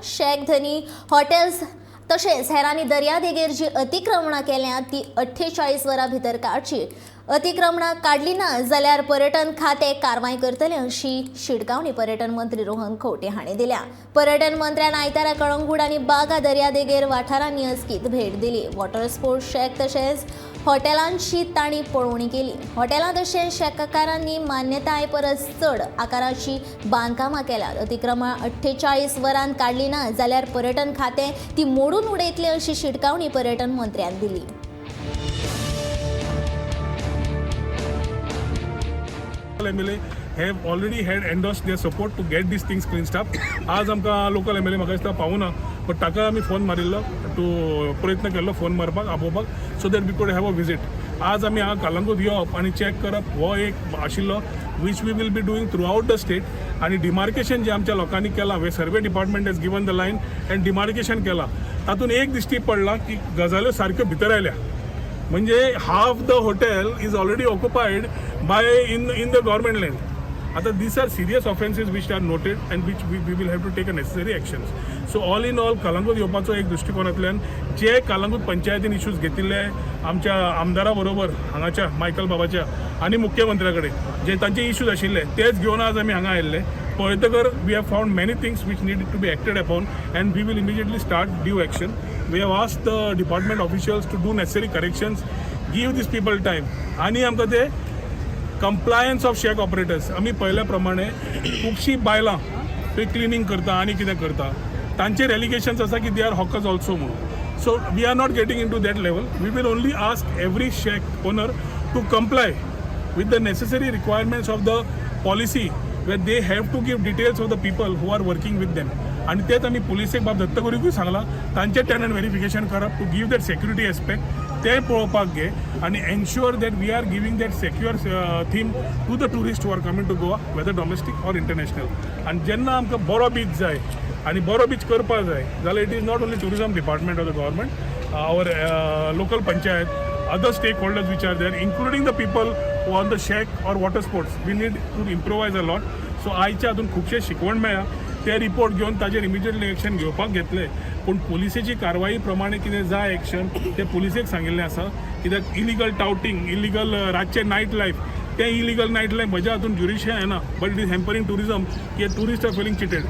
Shack धनी, hotels तशेंच हेरांनी दर्यादेगेर जी अतिक्रमणां केल्या ती 48 वरां भितर काडची. अतिक्रमणां काडली ना जाल्यार पर्यटन खातें कारवाय करतले, अशी शिटकावणी पर्यटन मंत्री रोहन खंवटे हांणी दिल्या. पर्यटन मंत्र्यान आयतारा कळंगूट आनी बागा दर्यादेगेर वाठारांनी अचकीत भेट दिली. वॉटर स्पोर्ट्स शॅक तशेंच हॉटेलांची तांणी पळोवणी केली. हॉटेलां तशेंच शॅककारांनी मान्यताये परस चड आकाराची बांदकामां केल्यात. अतिक्रमणां 48 वरां काडली ना जाल्यार पर्यटन खातें ती मोडून उडयतले, अशी शिटकावणी पर्यटन मंत्र्यान दिली. MLA have already had endorsed their support to get these things cleansed up. आज आमकां लोकल एमएलए म्हाका दिसता पावना, बट ताका आमी फोन मारिल्लो, टू प्रयत्न केल्लो फोन मारपाक, आपोवपाक, so that we could have a visit. आज आमी हांगा कलंगूट येवप आनी चॅक करप हो एक आशिल्लो, which we will be doing throughout the state. आनी डिमार्केशन जें आमच्या लोकांनी केलां, वे survey department has given the line and demarcation केलां, तातूंत एक दिश्टी पडला की गजाल्यो सारक्यो भितर आयल्या. म्हणजे half the hotel is already occupied by in the government land. आता these are serious offences which are noted and which we will have to take a necessary actions. So all in all, Calangute येवपाचो एक दृश्टिकोनांतल्यान जे कलंगूट पंचायतीन issues घेतिल्ले, आमच्या आमदारा बरोबर हांगाच्या Michael बाबाच्या आनी मुख्यमंत्र्या कडेन जे तांचे इश्यूज आशिल्ले, तेच घेवन आज आमी हांगा आयिल्ले. पळयतकर we have found many things which need to be acted upon and we will immediately start due action. We have asked the department officials to do necessary corrections, give these people time. आनी आमकां ते compliance of shack operators, आमी पळयल्या प्रमाणे खुबशीं बायलां थंय cleaning करता आनी कितें करता, तांचेर एलिगेशन्स आसा की they are hawkers also म्हणून. So we are not getting into that level. We will only ask every shack owner to comply with the necessary requirements of the policy, where they have to give details of the people who are working with them. आणि तेच आमी पुलिसेक बाब दत्तगुरूकूय सांगलां, तांचे tenant verification करप to give that security aspect, तें पळोवपाक घे आनी ensure that we are giving that secure theme to the tourist who are coming to Goa, whether domestic or international. आनी जेन्ना आमकां बरो बीच जाय आनी बरो बीच करपाक जाय जाल्यार it is not only tourism department of the government, our local panchayat, other stakeholders which are there, including the people who are on the shack or water sports. We need to improvise a lot. So आयच्या हातून खुबशे शिकवण मेळ्ळा. ते report घेवन ताजेर immediately action घेवपाक घेतले, पूण पुलिसेची कारवाई प्रमाणे कितें जाय एक्शन, तें पुलिसेक सांगिल्लें आसा. कित्याक इलिगल टावटींग, इलिगल रातचें नायट लायफ, तें इलिगल नायट लायफ म्हज्या हातून ज्युरिशन येना, but it is hampering tourism, की tourist are feeling cheated.